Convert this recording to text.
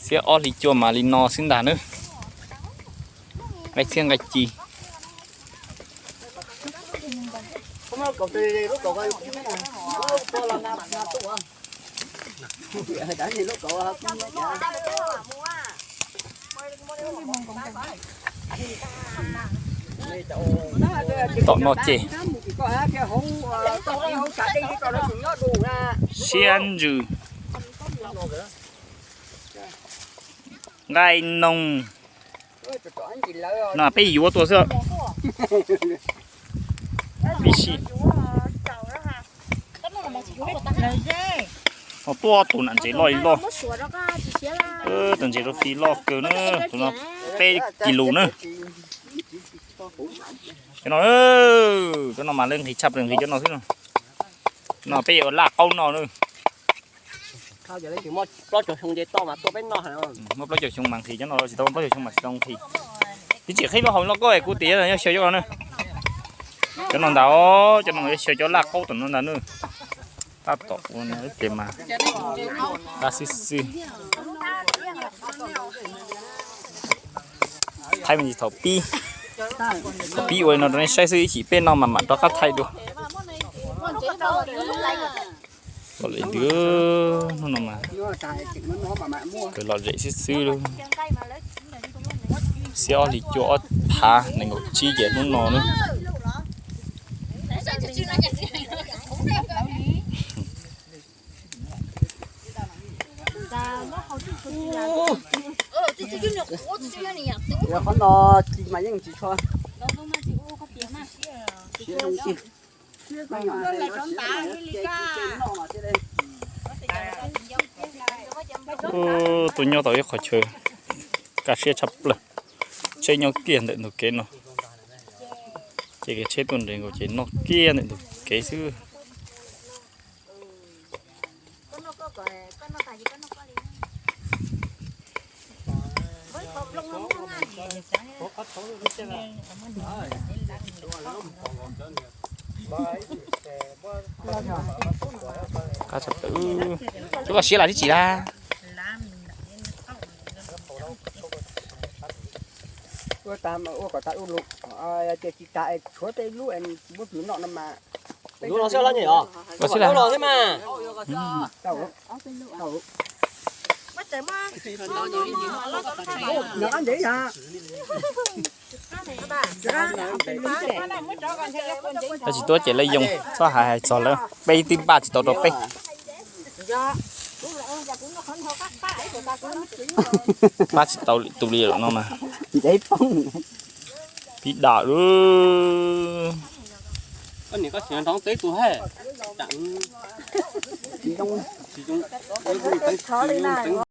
Xiab ob hlis cua mas li no xwb ntag nawb. Nqaij txhiab nqaij ci. Tom no ces siab ntsws. Nqaij noog no peb yuav tuaj xwb. Pib si. Ho tuaj tus nam ntses loj li loj. Tus ntses rau fi loj kawg na, tus no peb kis lus na. Cov no, cov no mas lawv nqhis tshaj plaws nqhis cov no xwb. No peb yuav laj qaub no na. Muaj plaub caug xyoo mas nqhis cov no, tsis tau plaub caug xyoo mas tsis tau nqhis. Twb tsis qhib lub hau loj koj kuv tias yog xyaw cov no na. Cov no ntag, cov no yog xyaw cov laj qaub tom no ntag na. Tab tom ua no ces mas qab xwb xwb. Thaij me ntsis thaum pib, thaum pib ua li no rau nej saib xwb, ib chim peb noj mas mam rov qab thaij dua. Los li ntawd hnub no mas kawg lom zem xwb xwb. Xiab ob hlis cua ob phav nees nkaum tsib ces hnub no na. Qhov no ci mas yeej tsis tshua. Tuaj nyob tau ib qho chaw kaj siab tshaj plaws. Tsheb nyob kiag ntawm ntug kev no. Ces kev tsheb tuaj nres nkaus ces noj kiag ntawm ntug kev xwb. Qab tshaj plaws. Cov koj siav lam tib tsis laj. Ua tas ua kom tas ua lus, ces tsis tas es tshuav tej lub es muab plhws noj no mas. Lub no xwb los nyem os. Lub no xwb mas. Tau. Tau. Nws qab ntev yog. Lawv tsis tuaj ces lawv yoo, txhob hais hais txog lawv, peb twb npaj tsis tau rau peb. Npaj tsis tau tus li lawm no mas. Pib dam lawm.